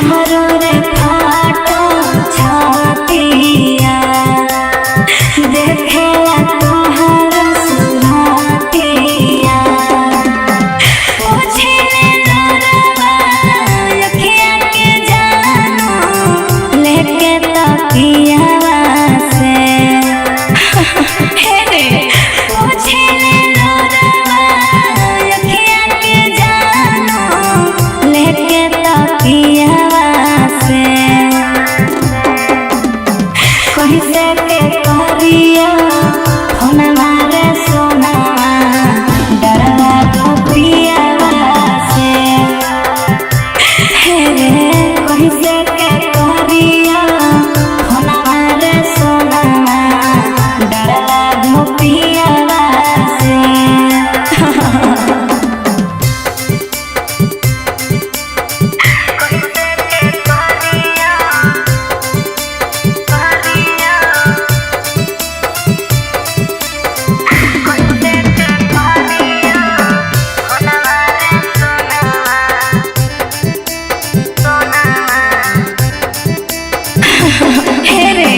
हमरो रे फाटो छातिया देखेला तोहर सुरतिया। पूछे नरवा अखिया के जानू लेके तकियावा से। हे रे पूछे नरवा अखिया के जानू लेके तकियावा से। कहीं से के करिया फोनवा रे सोनावा डरवा गोपियावा से। हे रे कहीं से के करिया फोनवा रे सोनावा डरवा गोपियावा से। हे रे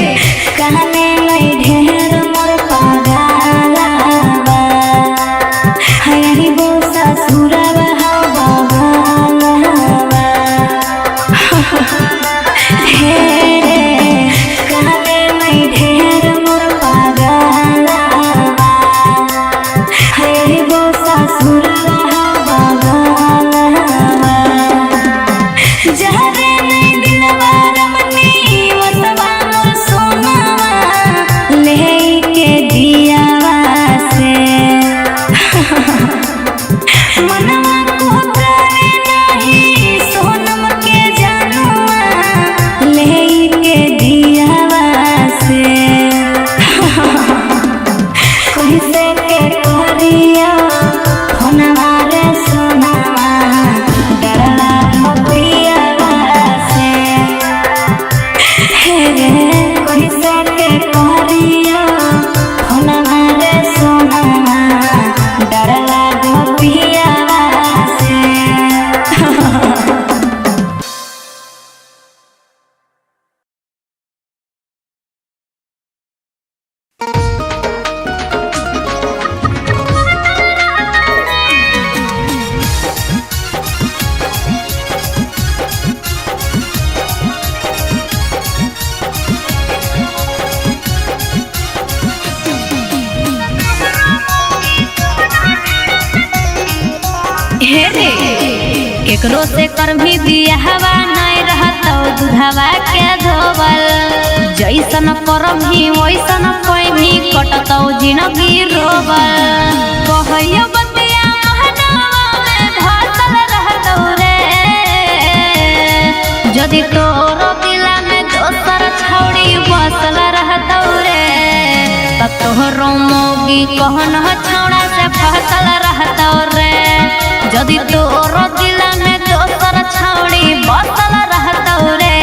कहने नहीं ढेर मोर पागलावा हई गो ससुरवा हौ बगलवा। हे रे कहने नहीं ढेर मोर पागलावा हई गो ससुरवा हौ बगलवा। जहरे नहीं दिलवा रमनी वसवा मोर सोनावा लेके दियावा से। मनवा को करे नहीं सोनम के जानुआ लेके दियावा से। कहीं से के करिया फोनवा रे सोनावा डरला मोतियावा से। हे रे कहीं से के करिया फोनवा रे सोनावा डरला गोपियावा से। हे रे केकरो से करभी बियाहवा नहीं रहतौ दूधवा के धोवल जैसन करभी वैसन पैभी कटतौ जिनगी रोवल। कहयो बतिया महनावा में धसल रहतौ रे जदि तोरो दिला में दोसर छौड़ी बसल रहतौ रे त तोहरो मौगी कहन छौड़ा से फसल रहतौ रे। जदि तोरो दिला में दोसर छौड़ी बसल रहतौ रे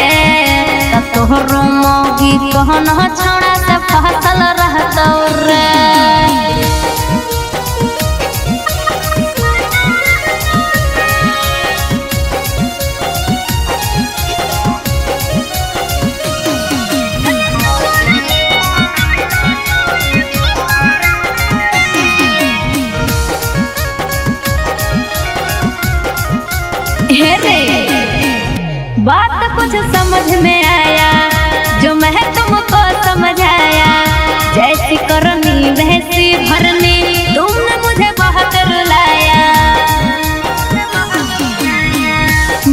त तोहरो मौगी कहन छौड़ा से फसल रहतौ रे। हे रे बात कुछ समझ में आया जो मैं तुमको समझाया जैसी करनी वैसी भरनी तुमने मुझे बहुत रुलाया।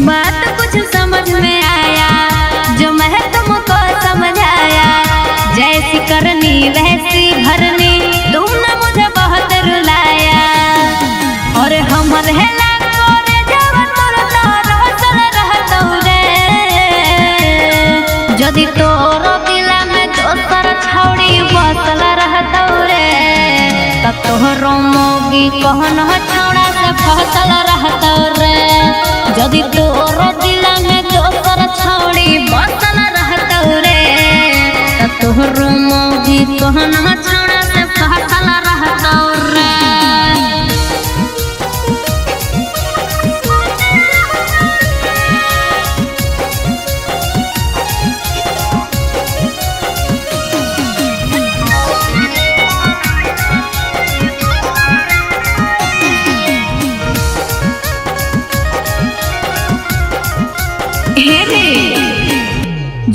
बात कुछ समझ में आया जो मैं तुमको समझाया जैसी करनी वैसी भरनी तुमने मुझे बहुत रुलाया। और हमर हेला जदि तोरो दिला में दोसर छौड़ी बसल रहतौ रे त तोहरो मौगी कहन छौड़ा से फसल रहतौ रे। जदि तोरो दिला में दोसर छौड़ी बसल रहतौ रे त तोहरो मौगी कहन छौड़ा से फसल रहतौ रे।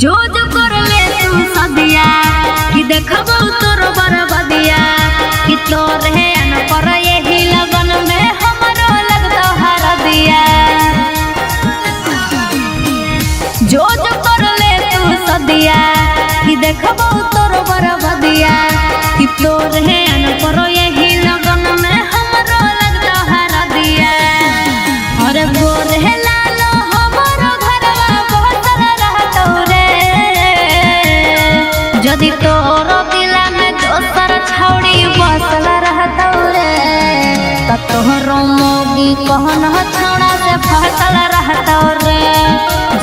जो जो कर ले तू सदिया कि देखबो तोर बरबदिया कि तोर है अन पर यही लगन में हमरो लगतो हरदिया। जो जो कर ले तू सदिया कि देखबो तोर बरबदिया कि तोर है अन पर यही लगन में हमरो लगतो हरदिया। अरे गोर है लालो हमरो घरवा बसल रहतौ रे, जदि तोर दिला में दोसर छौड़ी बसल रहतौ रे त तोहरो मोगी कहन छौड़ा से फसल रहतौ रे।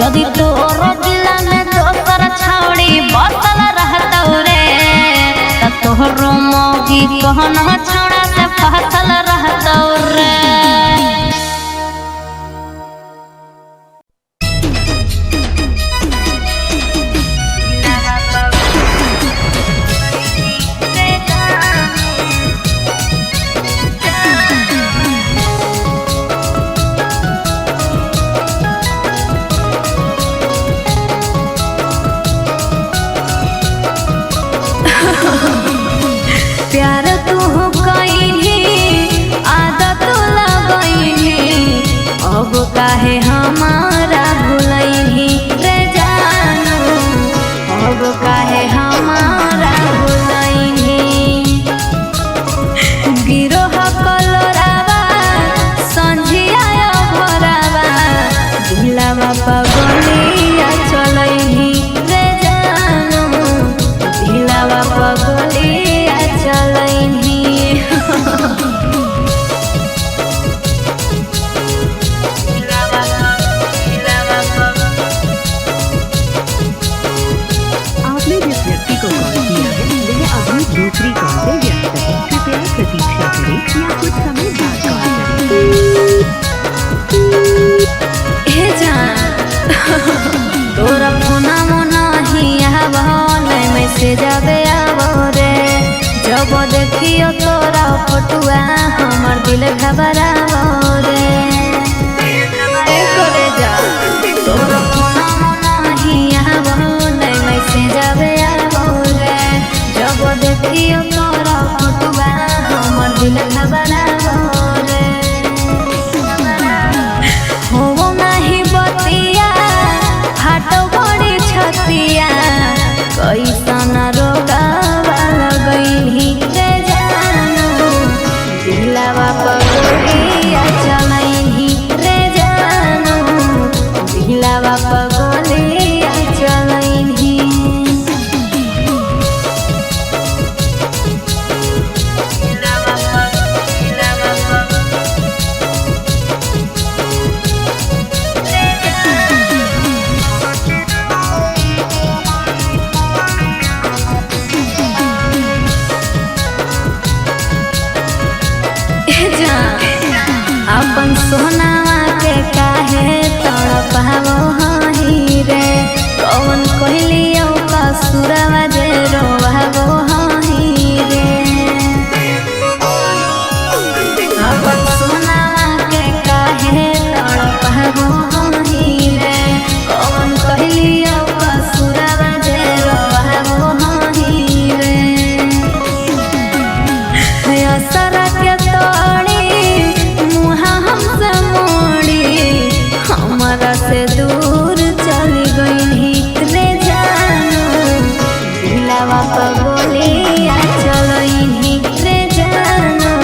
जदि तोर दिला में दोसर छौड़ी बसल रहतौ रे त तोहरो मोगी कहन छौड़ा से फसल रहतौ रे। प्यार तू कईली आदत लगईली अब काहे हमारा भुलैली रे जानू, अब काहे हमारा भुलैली। गिरोह कलोरावा संझिया भरावा दिलावा पगलिया चलैली रे जानू, दिलावा पगलिया चलैली। आपने जिस व्यक्ति को कॉल किया है वह अभी दूसरी कॉल पे व्यस्त है, कृपया प्रतीक्षा करें या कुछ समय बाद कॉल करें। हे जान तोरा फोना मोना ही आवो नहीं मैसेज आवे आवो रे, जब देखियो तोरा फोटुआ हमर दिल घबरावो रे। ए करे जा तोरा फोना मोना ही आवो नहीं मैसेज आवे आवो रे, जब देखियो तोरा फोटुआ हमर दिल घबरावो रे। हो नाही बतिया फाटो बड़ी छतिया कैसन रोगावा लगैली रे जानू, दिलावा पगोलिया चलैली रे जानू, दिलावा पगोलिया चलैली। अपन सोनावा के काहे तड़पावो हही रे, कौन कहलियो कसूरवा जे रोवावो हही रे। अपन सोनावा के काहे तड़पावो हही रे, कौन कहलियो कसूरवा जे रोवावो हही रे। असरा के तोड़ी मुहा हमसे मोड़ी हमारा से दूर चली गईली रे जानू, दिलावा पगोलिया चलैली रे जानू,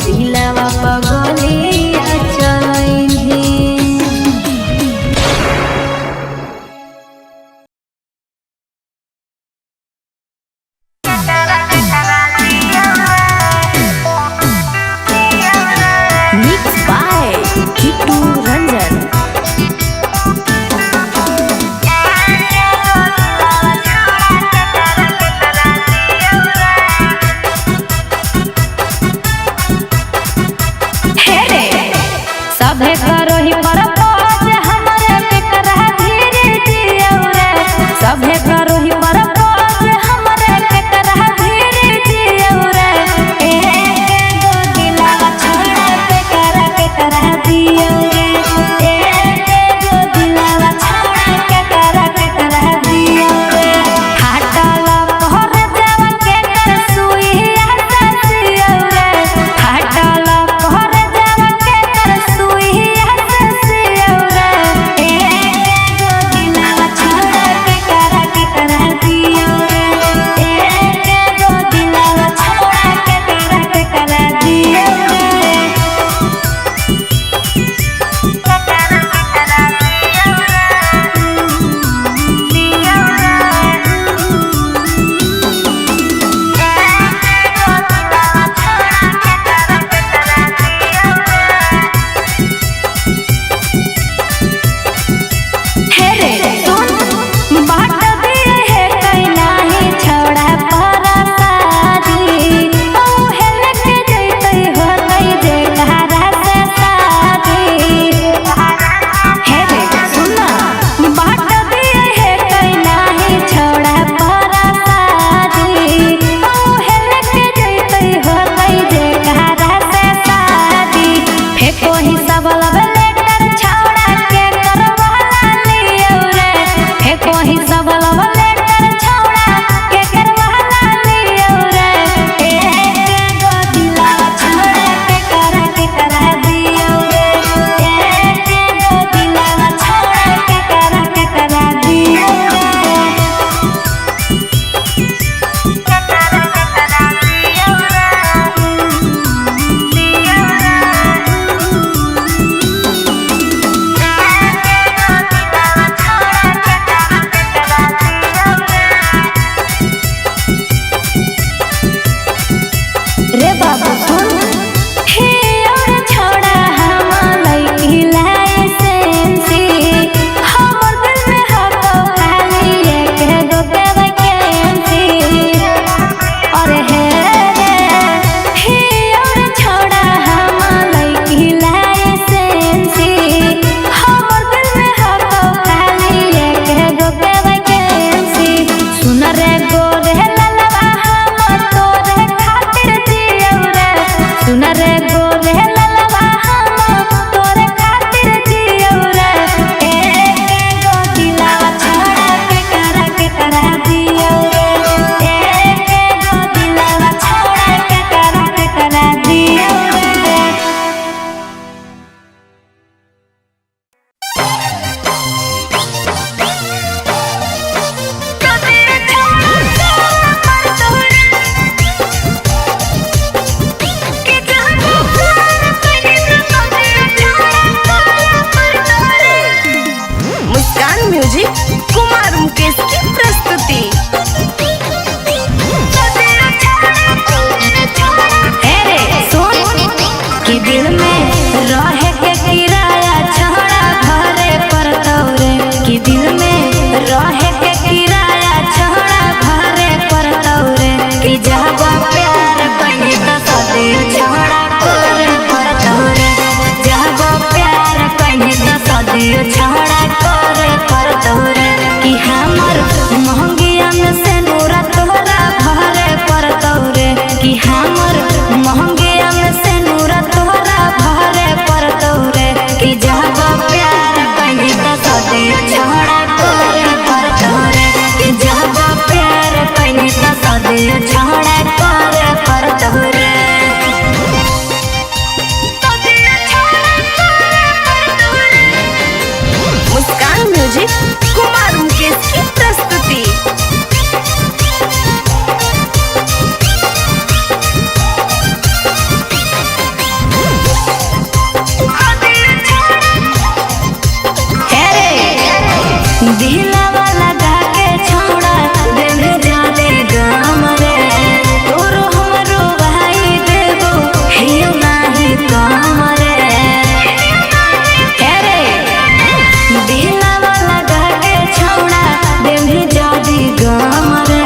दिलावा पगोलिया चलैली। Mix by Kittu Ranjan. सभे करोही पर पोज हमरे पे करह धीरे जियौ रे, सभे करोही पर पोज हमरे पे करह धीरे जियौ रे। एक गो दिलावा छोड़ा पे करह दियौ रे, एक गो दिलावा छोड़ा रे सुन बाट दिए है कहीं नाही छौड़ा पर शादी ओ हेलक जैतै होतै जे कहारा से शादी। हे रे सुन ना बाट दिए है कहीं नाही छौड़ा पर शादी ओ हेलक जैतै होतै जे कहारा से शादी। फेको ही सब लेटर छौड़ा के करवाला लियौ रे। फेको ही सब लेटर छौड़ा के करवाला लियौ रे। एक गो दिलावा छौड़ा के करा दियौ रे। एक गो दिलावा छौड़ा के करा दियौ रे। रे बाबा सुन हे और छोड़ा हम लइकी लाइसेंसी हमर दिल में हको खाली एक गो के वैकेंसी। अरे हे रे हे और छोड़ा हम लइकी लाइसेंसी हमर दिल में हको खाली एक गो के वैकेंसी। सुन रे गोरे ललवा हम तोरे खातिर जियौ रे। सुन रे गोरे ललवा हम तोरे खातिर जियौ रे। एक गो दिलावा छौड़ा के करा दियौ रे। एक गो दिलावा छौड़ा के करा दियौ रे। मुस्कान म्यूजिक कुमार मुकेश की प्रस्तुति। हे रे सुन कि दिल में रहे के किराया छौड़ा भरे पर तौरे। कि दिल में रहे के किराया छौड़ा भरे पर तौरे। कि जब प्यार कहीं तो सदे छौड़ा करे पर तौरे। जब प्यार कहीं तो सदे छौड़ा करे पर तौरे। कि हमर महंगिया में से नूरा तोहरा भरे पर तौरे। कि हमर महंगिया में से नूरा तोहरा भरे पर तौरे। कि जब प्यार कहीं तो सदे छौड़ा करे पर तौरे। कि जब प्यार कहीं तो सदे छौड़ा करे पर तौरे। मुस्कान म्यूजिक कुमार मुकेश की प्रस्तुति। हे रे दिलावा लगा के छौड़ा देह जाने गाम रे। तोरो हमरो भाई देबो हियो नाही काम रे। हे रे दिलावा लगा के छौड़ा देह जाने गाम रे।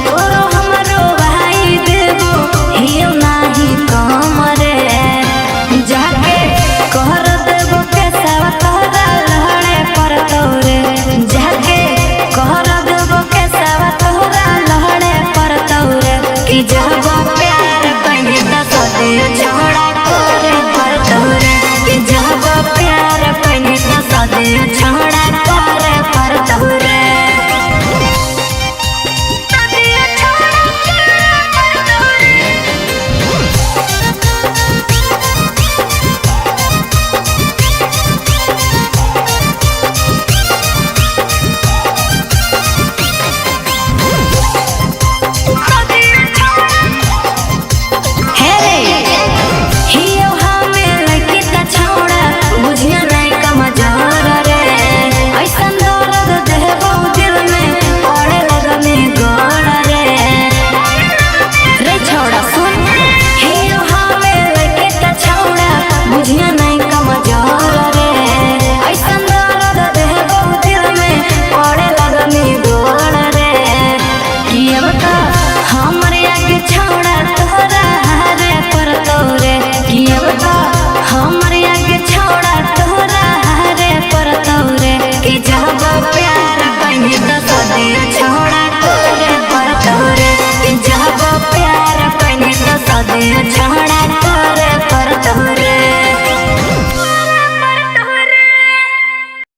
तोरो हमरो भाई देबो हियो नाही काम रे। जाके कर देबो के सब तोरा लहड़े पर तौरे। जाके कहियो।